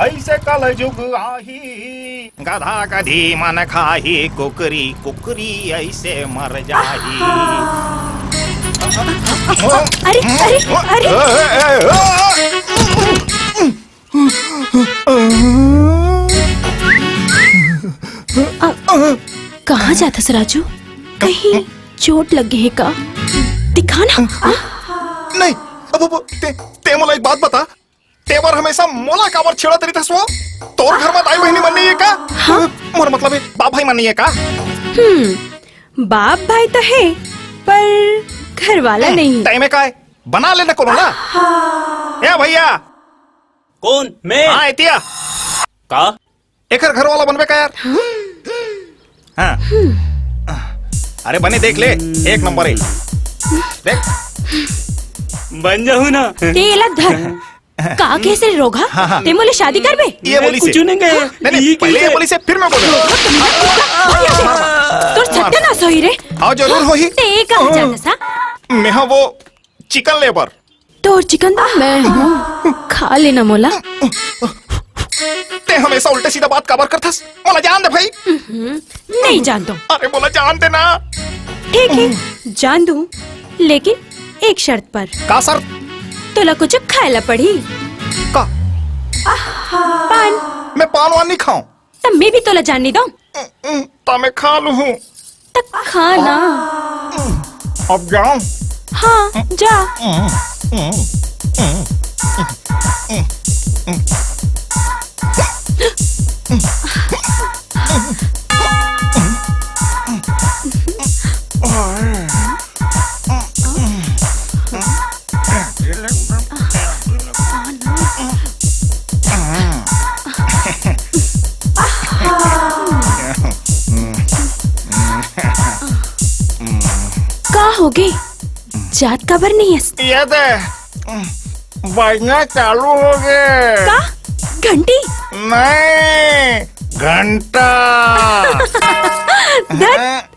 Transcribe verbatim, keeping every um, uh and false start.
ऐसे कल जुग आही, गधा गधी मन खाही, कुकरी कुकरी ऐसे मर जाही। अरे, अरे, अरे। कहाँ जाथस राजू? कहीं चोट लग गई है का? दिखा ना। नहीं, अब, अब ते, ते मोला एक बात बता, तेवर हमेशा मोला काबर छेड़त रहिथस वो? तोर घर में दाई बहिनी मन नहीं है का? हाँ? मोर मतलब है, बाप भाई मन नहीं है का? हम्म, बाप भाई तो है, पर घर वाला नहीं। तय में काय? बना लेना कोनो ना। ए भैया। कौन? मैं? हाँ, एतिया। का? एकर घर वाला बनबे का यार? हाँ। अरे बने देख ले, एक नंबर है। देख। बन जाहू ना। तेला धर। का कहे से रोगहा? हाँ, हाँ। ते मोले शादी करबे? ये बोली से। कुछ नहीं गए। नहीं, नहीं, ये पहले ये बोली से, फिर मैं बोलूँ। तोर सत्यानाश होही रे। हाँ, जरूर होही। ते कहाँ जाथस? मैं हाँ वो चिकन लेबर। तोर चिकन तो मैं हूँ, खा लेना मोला। ते हमेशा उल्टे सीधा बात काबर करथस? मोला जान दे भाई। नहीं जान दो। अरे मोला जान दे ना। ठीक है, जान दूँ, लेकिन एक शर्त पर। का शर्त? तोला कुछ खाए ला पड़ी। का? पान। मैं पान वान नहीं खाऊं। तब मैं भी तोला जान नहीं दूं। त मैं खा लूं। त खा ना। अब जाऊं? हाँ, जा। का होगे? जात काबर नहीं हस? ये दे, बजना चालू होगे। का? घंटी? नहीं, घंटा। धत।